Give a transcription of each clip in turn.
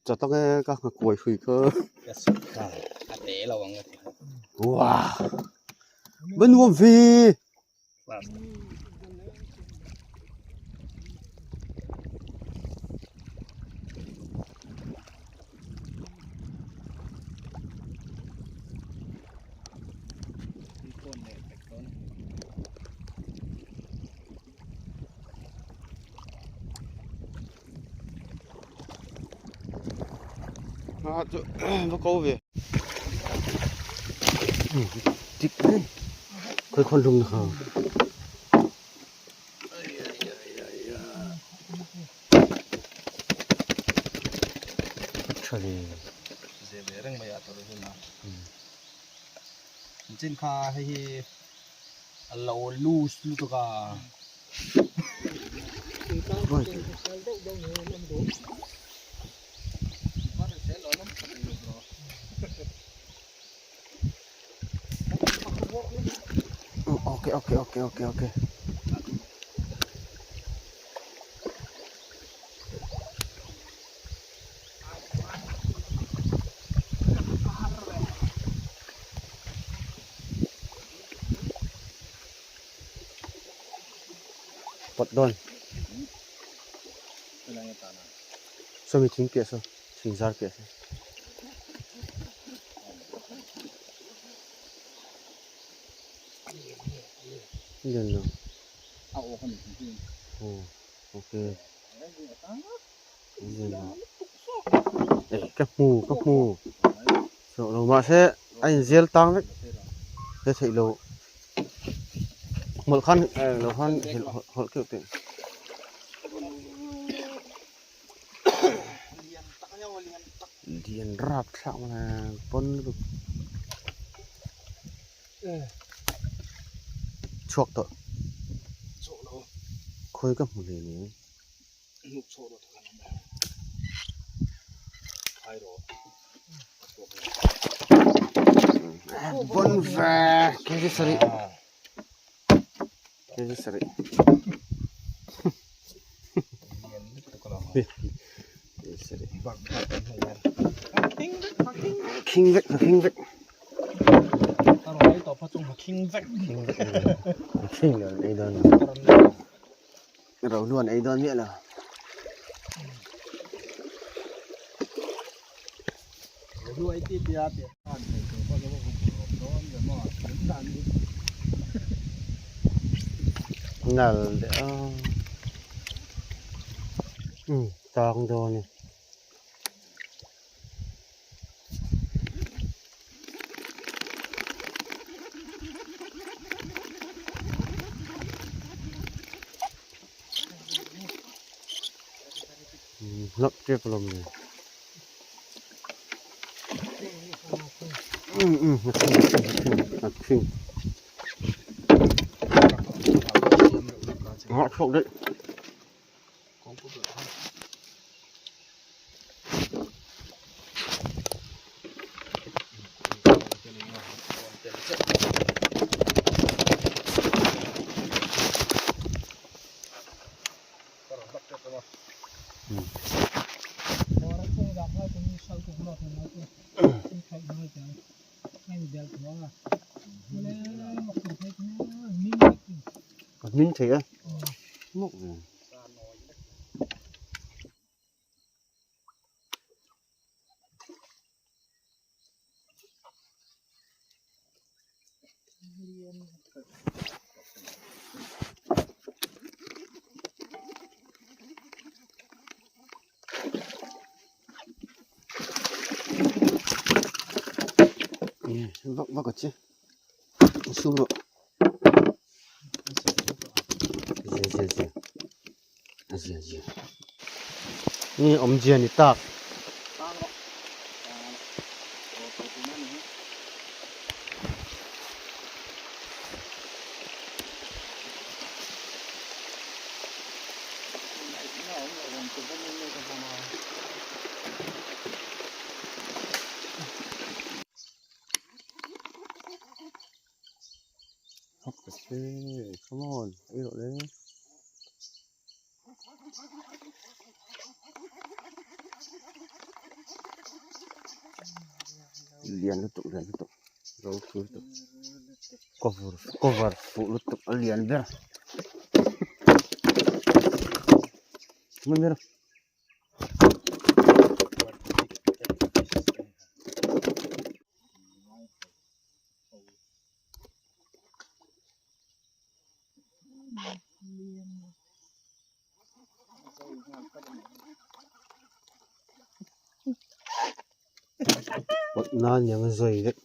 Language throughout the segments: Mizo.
Chat ang e ka nghakuai hrui kha. Ka sut kha a te lo ang ka ti. Wow. Ba nuam ve. À, nó câu về chích đấy khơi con lùng hả trời Ze ve reng mai a tor hi na. Chin kha hei hi a lo loose lutuk a. Ok ok ok ok ok pot dawn sawmi thing piah saw thing zar piah saw lian lo aw ok lian lo ka hmu ka hmu chawh lo mahse a inzial tang vek he theih loh hmawlh khan lo khan hawlh keuh teh. Lian rap thlak mai a pawn lutuk chhuak tawh khawi ka hmu hle ni. Bon ve kg sarih kg sarih khing vek khing vek khing vek khing lo ei dawn Ro luan ei dawn miah lo. Nal deuh a. Um tang dawn e. Hlap tep alawm le. Um um a khing a khing a khing. Ngah chhuak daih. Min thei a mawk ve. Vak vak a che sum rawh zia zia zia a zia zia nge awmzia ni tak. Come on, ei rawh le. Lian lutuk lian lutuk ropui lutuk cover cover fuh lutuk a lian ber hman ber. Pawt nan yang zai vek.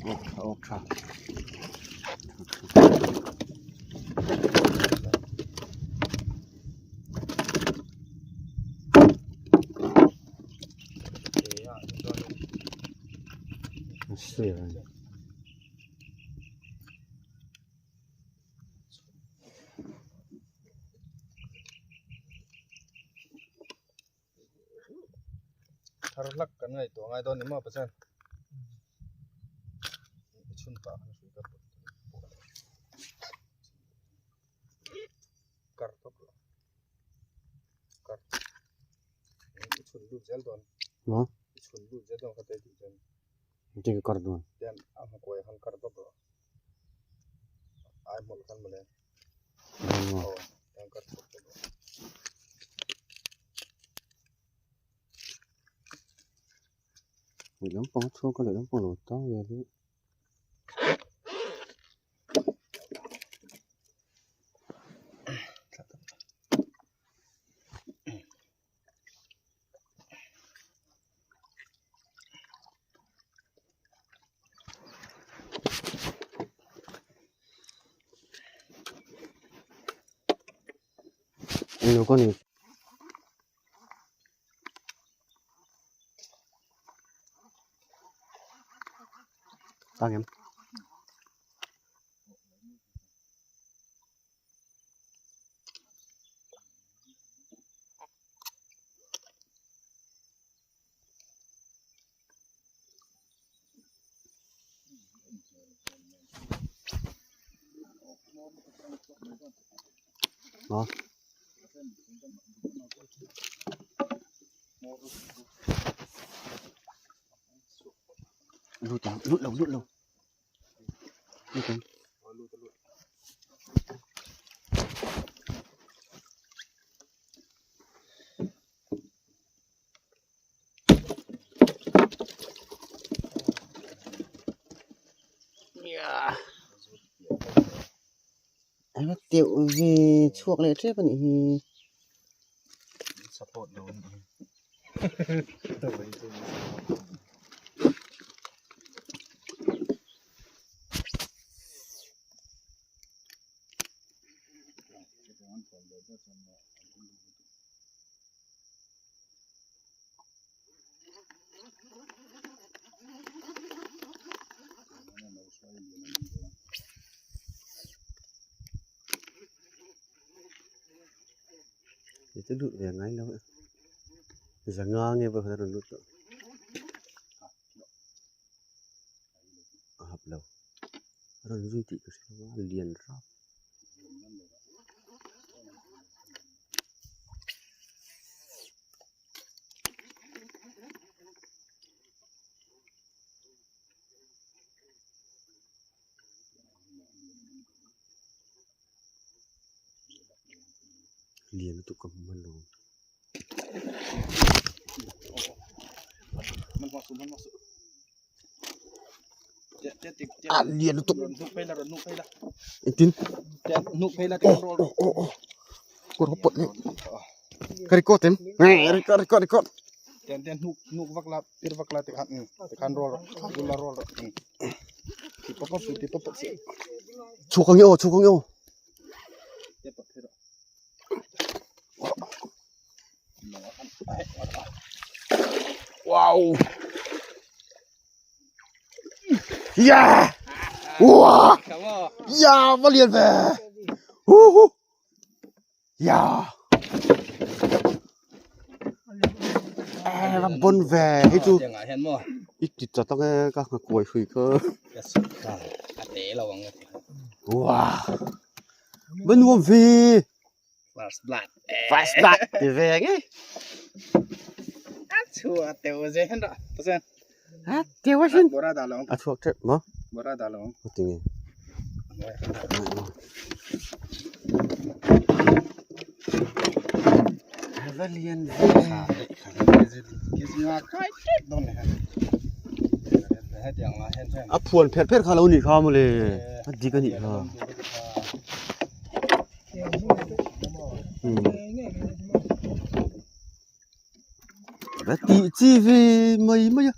Awk tha awk tha. Thar hlak kan ngaihtuah ngai dawn ni maw Pathian i chhun pah khan hrui ka pawt kar tawp lo kar i chhun lut zel dawn i chhun lut zel dawn kha te tih chuan Engtin ka kar dawn? Tian a hmu kuai khan kar tawp rawh. Ai hmawlh khan mawle. Aw, tian kar chhuak tawp rawh. Leh lampang a chhuak a, leh lampang lo tang vel hi. Englo ka ni. Tang em. Maw. Lut ang, lut lo, lut lo. Lut ang. Eng a teuh ve chhuak leh tep a nih hi. Support lo a nih hi. Ih chu lut ve ngai lo e zanga nge pawh khan a rawn lut tawh a hap lo a rawn zui tih ka hre lo a lian rap. Lian lutuk ka hmu hman lo. A lian lutuk. Engtin? Oh oh oh oh. Kawr pawt leh. Ka record em? Record record record. Ten ten hnuk hnuk vak la pir vak la tikhan tikhan roll rawh bula roll rawh ti pop pop ti pop pop si. Chhuak ang e aw chhuak ang e aw. Wow. Yeah. Wow. Yeah, va lian ve. Hu hu. Yeah. Eh, va bon ve. Hei chu. I ti cha tak e ka nga kuai hui kha. Wow. Va nuam ve. First blood. First blood ti ve nge. A chua teu ze hen ra. Pasen. Ha teu a sin. Bora da long. A chuak tep mo. Bora da long. A ti nge. Va lian ve. A phuan pher pher kha lo nih kha mawle. A dik a nih kha. Tih chi ve mai mai a.